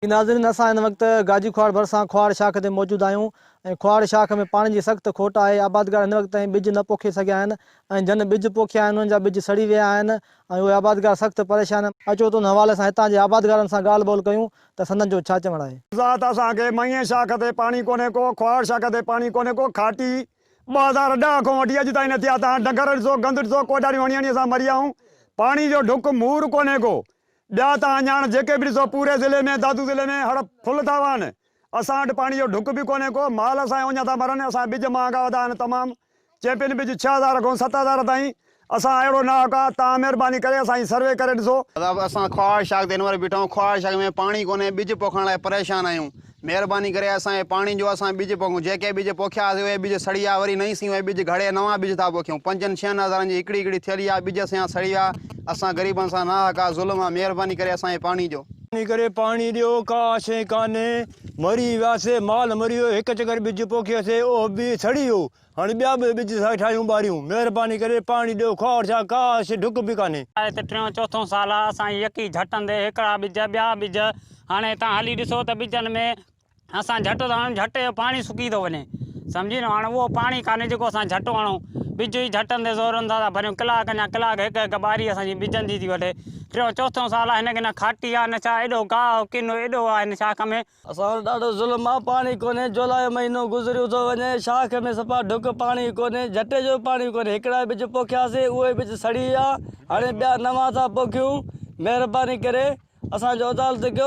ناظرين اسان هن وقت گاجي کهاڙ ڀرسان کهاڙ شاخ تي موجود آهيون ۽ کهاڙ شاخ ۾ پاڻي جي سخت کوٽ آهي آبادگار هن وقت تائين ٻج نه پوکي سگهيا آهن ۽ جن ٻج پوکيا آهن انهن جا ٻج سڙي ويا آهن ۽ اهي آبادگار سخت پريشان آهن اچو ته ان حوالي سان هتان جي آبادگارن سان ڳالهه ٻولهه ڪيون ته سندن جو ڇا چوڻ آهي. ذات اسان کي مڱي شاخ تي پاڻي ڪونهي ڪو، کهاڙ شاخ تي پاڻي ڪونهي ڪو، کاٽي 2010 کان وٺي اڄ تائين نه ٿي آ، تهان ڊنگر ڏسو، گند ڏسو، ڪوڏاريون هڻي هڻي اسان مري ويا آهيون، پاڻي جو ڍڪ مور ڪونهي ڪو، ٻيا ته اڃاڻ جيڪي به ڏسو پوري ضلعي ۾ دادو ضلعي ۾ هڙ ڦل ٿا وهن. اسان وٽ پاڻي جو ڍڪ به ڪونهي ڪو، مال اسان جا اڃا ٿا مرن، اسان جا ٻج مهانگا وڌا آهن تمام، چيمپين ٻج 6000 کان 7000 تائين، اسان اهڙو ناحق آ، توهان مهرباني ڪري اسان جي سروي ڪري ڏسو. صاحب اسان خواهر شاخ تي هن واري بيٺا آهيون خواهر شاخ ۾ پاڻي ڪونهي ٻج پوکڻ لاء پريشان آهيون مهرباني ڪري اسان کي پاڻي ڏيو اسان ٻج پوکون جيڪي ٻج پوکيا هئاسين اهي ٻج سڙي ويا وري نئين سين اهي ٻج گهڙي نوان ٻج ٿا پوکيون پنجن ڇهن هزارن جي هڪڙي هڪڙي ٿيلهي آ ٻج اسان جا سڙي ويا اسان غريبن سان ناحق آ ظلم آ مهرباني ڪري اسان کي پاڻي ڏيو. مهرباني ڪري پاڻي ڏيو ڪا شئي ڪانهي مري وياسي مال مري ويو هڪ چڪر ٻج پوکيوسي اهو به سڙي ويو هاڻي ٻيا به ٻج ٿا ٺاهيون ٻاريون، مهرباني ڪري پاڻي ڏيو، خواهر ڇا ڪا شيء ڍڪ به ڪانهي. آهي ته ٽيون چوٿون سال آ اسان يڪي جهٽندي هڪڙا ٻج ٻيا ٻج هاڻي هتان هلي ڏسو ته ٻجن ۾ اسان جهٽ ٿا هڻون جهٽ جو پاڻي سڪي ٿو وڃي سمجهي نه هاڻي اهو پاڻي ڪانهي جيڪو اسان جهٽ هڻون ٻج ئي جهٽندي زورن سان ٿا ڀريون ڪلاڪ اڃا ڪلاڪ هڪ هڪ ٻاري اسان جي ٻجن جي ٿي وٺي ٽيون چوٿون سال آ هن کي نه کاٽي آ نه ڇا ايڏو گاهه ڪن ايڏو آ هن شاخ ۾ اسان وٽ ڏاڍو ظلم آ پاڻي ڪونهي جولاء جو مهينو گذريو ٿو وڃي شاخ ۾ صفا ڍڪ پاڻي ڪونهي جهٽي جو به پاڻي ڪونهي هڪڙا ٻج پوکياسين اهي ٻج سڙي ويا هاڻي ٻيا نوان ٿا پوکيون مهرباني ڪري اسان جو عدالت ڪيو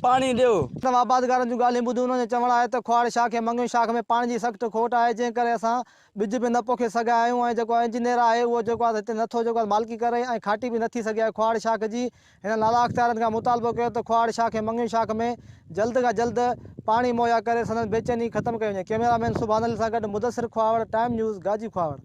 پاڻي ڏيو. اسان آبادگارن جون ڳالهيون ٻڌيون انهن جو چوڻ آهي ته کهاڙ شاخ ۽ مڱيون شاخ ۾ پاڻي جي سخت کوٽ آهي جنهن ڪري اسان ٻج به نه پوکي سگهيا آهيون ۽ جيڪو انجنيئر آهي اهو جيڪو آهي هتي نٿو جيڪو آهي مالڪي ڪري ۽ کاٽي به نه ٿي سگهي آهي کهاڙ شاخ جي هنن اعليٰ اختيارين کان مطالبو ڪيو ته کهاڙ شاخ ۽ مڱيون شاخ ۾ جلد کان جلد پاڻي مهيا ڪري سندن بيچيني ختم ڪئي وڃي. ڪئميرا مين سبحان علي سان گڏ مدثر کهاوڙ، ٽائيم نيوز، گاجي کهاوڙ.